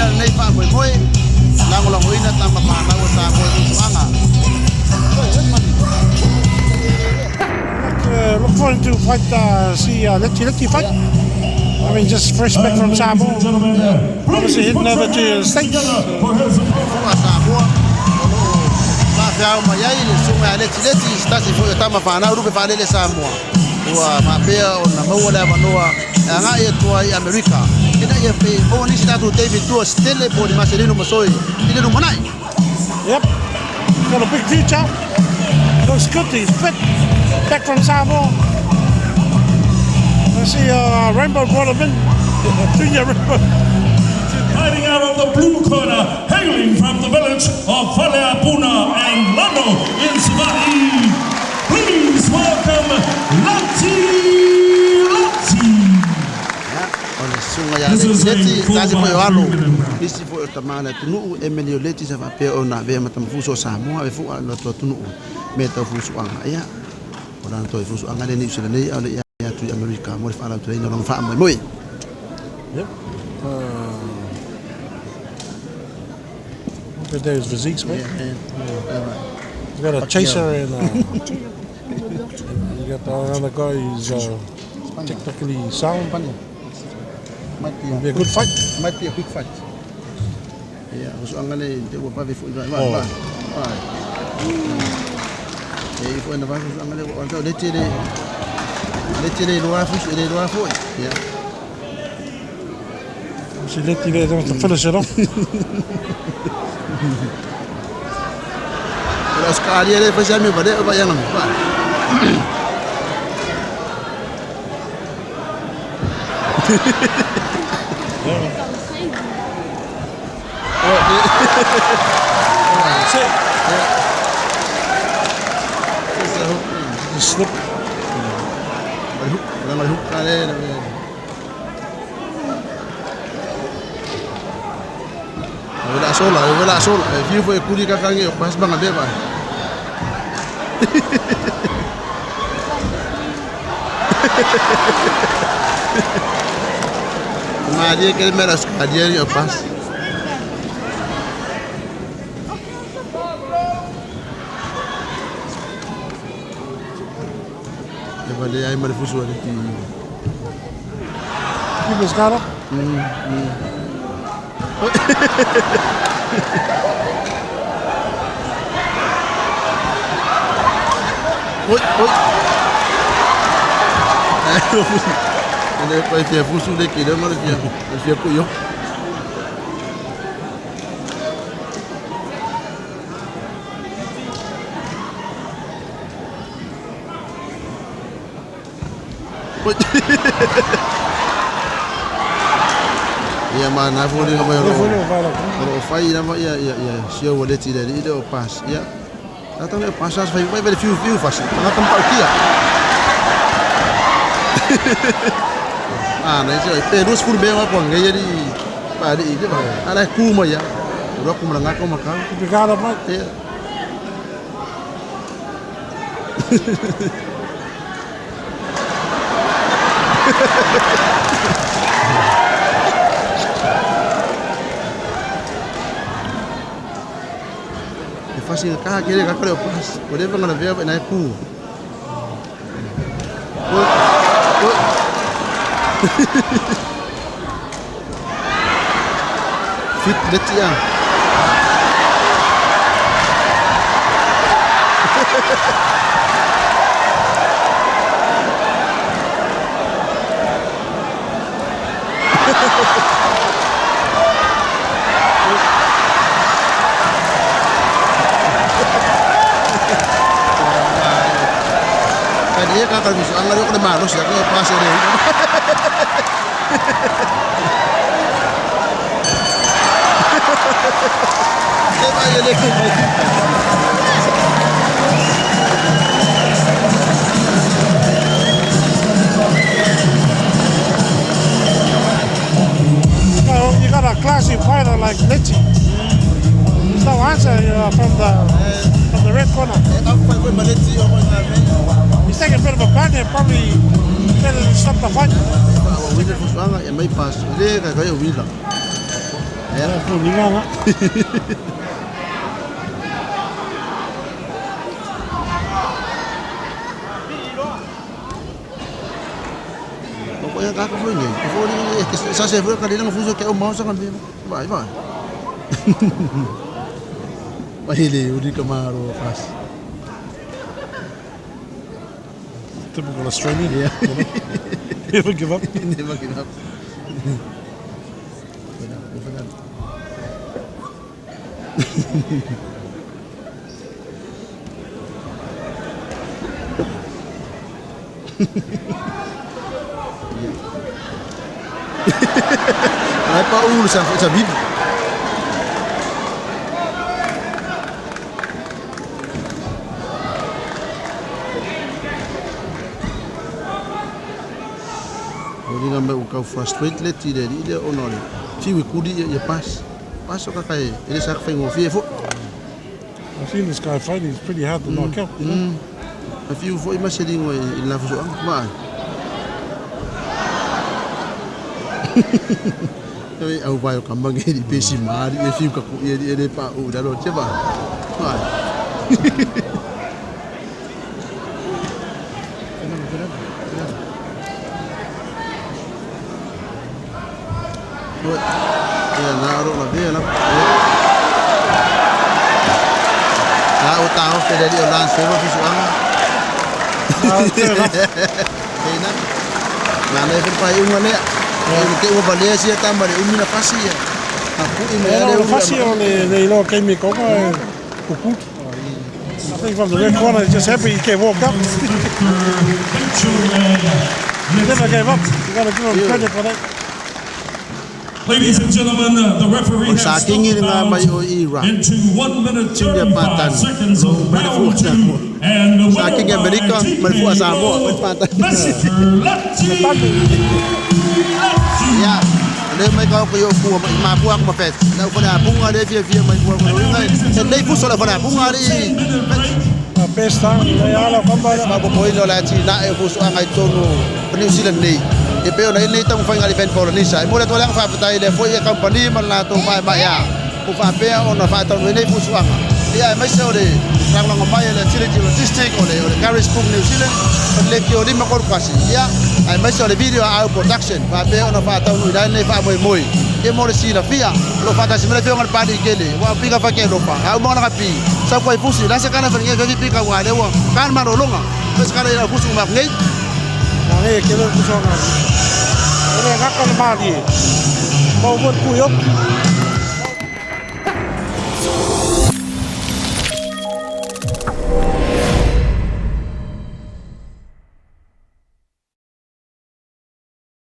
Lenei faamoemoe, lagolagoina tama fanau a Samoa i fuafuaga. Look forward to fight, see Leti Leti fight. I mean, just fresh back from Samoa. Obviously heading over to the States. Fuga Samoa o lo o faafeao mai ai le susuga ia Leti Leti, se tasi foi o tama fanau lupe faalele Samoa ua faapea ona maua le avanoa e agai atu ai i Amerika ina ia maua nisi tatou David Tua se tele po o ni Marcelino Masoe i le lumanai. Yep, got a big future. Looks good, he's fit. Back from Samoa. I see Rainbow brought him in. Junior Rainbow. Fighting out of the blue corner, hailing from the village of Faleapuna and Lano in Savaii. Please welcome Lati Lati. O le susuga ia Leti Leti, tasi foi o alo, nisi foi o tama le atunuu, Emily o Leti sa faapea ona avea ma tamafuso o Samoa, ave fua lo atu atunuu me tau fusuaga. Ia, o lana toe fusuaga le Niu Sila nei, a o le ia atu i Amerika mo le faalauteleina o lona faamoemoe. Yep. Look at those physiques, mate. Yeah. He's got a chaser and you got the other guy who's technically sound. Might be Be a good fight. Might be a quick fight. Ia, fusuaga le te ua pave foi vai vai. Vai. E foi na vai fusuaga le o tau leti le leti le loa fusu le loa foi. Ia. See Leti there to finish it off. O le Australia le fai me vale o vai anga me. Vai. That's it. Yeah. Just slip. O le hook, o le hook le. Wela sola, wela sola. E fiu foi kuri kakangi o pas banga beba. Maria que mera skadia o pas. E vale ai mare fusu ale ti. Keep his guard up. Oi, oi. Ele vai fia fusu le ki le mare fia. Fia ku yo. Oi. Ia ma na fo le mai Le ro. foi le vai lá. O fai lava ia ia ia sio o leti le le o pas. Ia. Tata le pas as fai vai vai fiu fiu fasi. Nga tam pau kia. Ah, nei se pe rus fur be wa ko ngai ri pa ri le ba. Ala ku ma ya. Ro ku ma nga ko ma ka. Keep your guard up, mate. Ia. E fasi ka ke le ka o pas. O le nga na ve na ku. Oi. Oi. Fit leti ya. Kaya ka ka gusto ang laro ko na malos ya ko pas le. E ba ye le ko. You got a classy fighter like Leti. There's no answer from the red corner. E au fai foi maleti o ko na me. He's taking a bit of a pound there, probably better to stop the fight. Wa wila fusuaga e mai pas le ka ka o wila. Ia. Foliga na. O ko ia kaka foi nei. Ko foi nei ke sa se foi ka le fuso ke o mau sa kan vai vai. Vai le uri ka maro pas. Typical Australian. Yeah. Never give up. Never give up. Benar, benar. Ai pa ulu sa sa bib. O linga me u kau frustrate le ti le le ona le. Fiu i kuli ia pas. Pas o kaka e ele sa whai ngō fo. I've seen this guy fight. He's pretty hard to knock out. You know? A fiu fo i ma se lingo i la fuso anga. Ma. Ai au vai o ka mange i pesi maari e fiu ka ku i e le pa u da lo che ba. Ma. Ia na ro la vea la. La o tau fe le o lan sewa fi suanga. Ah, fair enough. Ei na. Na le fe pai unga le. E te ua valea sia tama le umi na fasi ia. Na pui me Yeah, le no, umi. fasi o le iloa kaimi koka e kukutu. I think from the red corner, he's just happy he can walk up. He never gave up. You got to give him credit for that. Ladies and gentlemen, the referee O has sa stopped kingi the nga bout mai o Ira. into 1 minute Tinga 35 patan. seconds of round 2 and the Sa winner kingi by Amerika, marifua Samoa, TKO, mai patan. Mr. Leti Leti. Ia. Le mai ka ko yo ku ma pu aku ma fet. Na ko na punga le fia fia mai ku ko inga. Se le fuso la fana punga le. 10-minute break. Best time. Le ala kamba. Ma ko poi lo la ti na e fuso anga i tonu New Zealand nei. E pe ona nei tamu whainga li fen Polynesia. E mole tō leanga whawhatai le foi e company ma la tō whae mai a. Ku whapea ona whaatau nei fusuanga. Ia e maise o le ranglanga mai le Agility Logistic o le Garage Book New Zealand o le ki o lima koru kasi. Ia ai maise o le video au production whapea ona whaatau nui nei wha moi moi. E mo le sila fia lo whatasi mele whionga le pali i kele. Wa pika whake lopa. Au mauna ka pi. Sa kua i fusi. La se kana wharinge whafi pika wa le wa. Kan marolonga. Pese kana ira fusu ma ngei. Na nge ke le kusonga. Ele ngaka le mali. Mo mo ku yok.